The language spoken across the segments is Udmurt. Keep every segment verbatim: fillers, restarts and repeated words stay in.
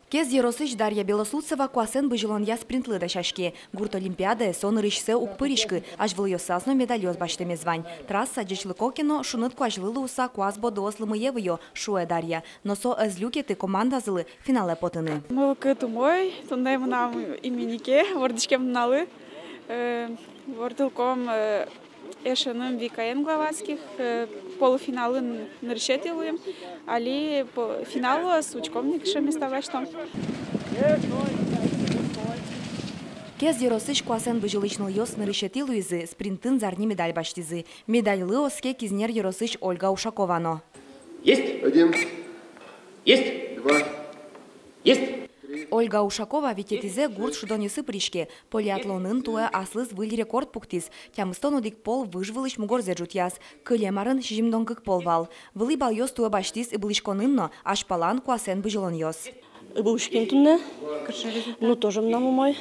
Кез ёросысь Дарья Белослудцева куасэн бызьылонъя спринтлы дасяське. Гурт олимпиадае со нырысьсэ уг пыриськы, азьвылъёсаз но медальёс басьтэмез вань. Трасса ӟечлыко ке но, шуныт куазьлы луыса куас бодыос лымые выё, шуэ Дарья. Но со ӧз люкеты командазылы финалэ потыны. Мылкыд умой, туннэ мынам имениннике, вордӥськем нуналлы. Э, вордылӥськом, э, эшеным Викаен Главатских, э, полуфиналын нырысетӥ луим, али по-, финалаз учком ни, кыӵе места басьтом. Кез ёросысь куасэн бызьылӥсь нылъёс нырысетӥ луизы, спринтын зарни медаль басьтӥзы. Медальлы оске Кизнер ёросысь Ольга Ушакова но. Есть! Один. Есть! Два. Есть! Ольга Ушакова витетӥзэ гурт шудонъёсы пыриське. Полиатлонын туэ аслыз выль рекорд пуктӥз. Тямыстон одӥг пол выж вылысь мугорзэ ӝутъяз. Кылем арын сизьымдон кык пол вал. Вылӥ баллъёс туэ басьтӥз ыбылӥськонын но, азьпалан куасэн бызьылонъёс. Ыбылӥським туннэ. Ну, тоже мынам умой.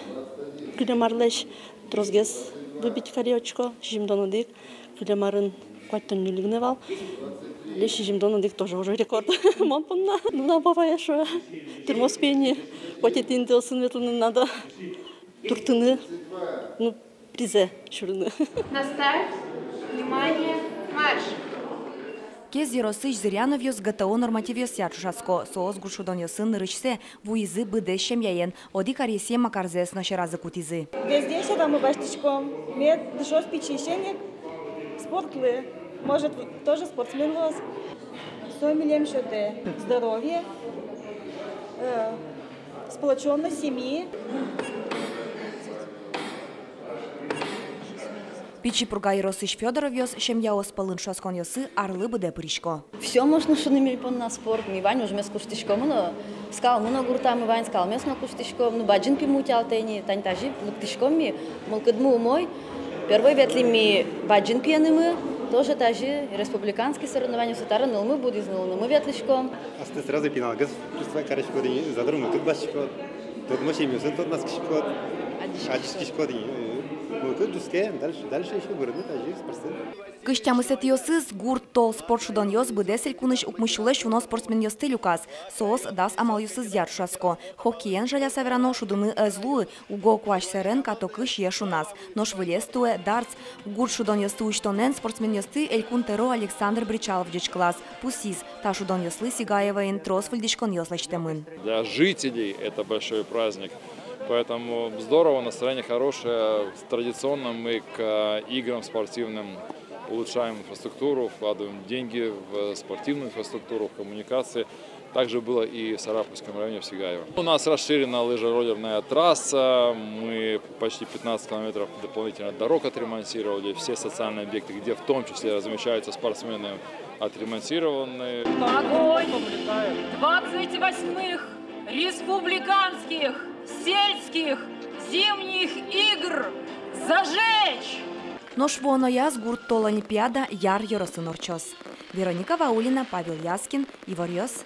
Кылем арлэсь тросгес выбить кари очко, сизьымдон одӥг. Кылем арын куатьтон ньыль гинэ вал. Ле сизьымдон одӥг тоже уже рекорд. Мон понна. Ну, на баба я шо. Тырмоз пе ини. Коть интыосын ветлыны надо. Туртыны. Ну, призэ сюрыны. На старт. Внимание. Марш. Кез ёросысь Зыряновъёс ГТО нормативъёсъя ӵошатско. Соос гурт шудонъёсын нырысьсэ, вуизы быдэс семьяен. Одӥг аресъем Макарзэс но сьӧразы кутӥзы. Везде сьӧрамы басьтӥськом, мед дышоз пичиысеник спортлы. Может, тоже спортсмен луоз. Со милем сётэ здоровье, э, сплочённость семьи. Пичи Пурга ёросысь Фёдоровъёс семьяос пӧлын ӵошатсконъёсы арлы быдэ пырисько. Всё можно шуны ми понна спорт, ми вань ужмес куштӥськомы но, скалмы но гуртамы вань, скалмес но куштӥськом, ну, бадӟын пимы утялтэ ини, тани тазьы лыктӥськом ми, мылкыдмы умой. Первой ветлӥм ми бадӟын пиенымы, тоже тазьы республиканский соревнованиосы, табере нылмы будӥз, нылнымы ветлӥськом. Астэ сразу пиналгес чувствовать кариськод ини, задор мылкыд басьтӥськод, тодмо семьяосын тодматскиськод, адӟиськиськод ини, э, мылкыд дӥске, дальше, дальше ещё вырыны тазьы спортсмен. Кызь тямысэтӥосыз «Гурт тол» спорт шудонъёс быдэс элькунысь укмыс сюлэсь уно спортсменъёсты люказ. Соос дас амалъёсызъя ӵошатско. Хоккеен, жаляса верано, шудыны ӧз луы, уго куазь сэрен катокы сиё шуназ. Нош вылез туэ дартс. Гурт шудонъёсты усьтонэн спортсменъёсты Элькун тӧро Александр Бречалов ӟечкылаз. Пусйиз, та шудонъёслы Сигаевоын трос выльдӥськонъёс лэсьтэмын. Для жителей это большой праздник. Поэтому здорово, настроение хорошее. Традиционно мы к, э, играм спортивным улучшаем инфраструктуру, вкладываем деньги в спортивную инфраструктуру, в коммуникации. Также было и в Сарапульском районе, в Сигаево. У нас расширена лыжероллерная трасса, мы почти пятнадцать километров дополнительно дорог отремонтировали, все социальные объекты, где в том числе размещаются спортсмены, отремонтированы. Огонь двадцать восьмых республиканских сельских зимних игр зажечь! Нош вуонояз «Гурт тол» олимпиада Яр ёросын ортчоз. Вероника Ваулина, Павел Яскин, «Иворъёс».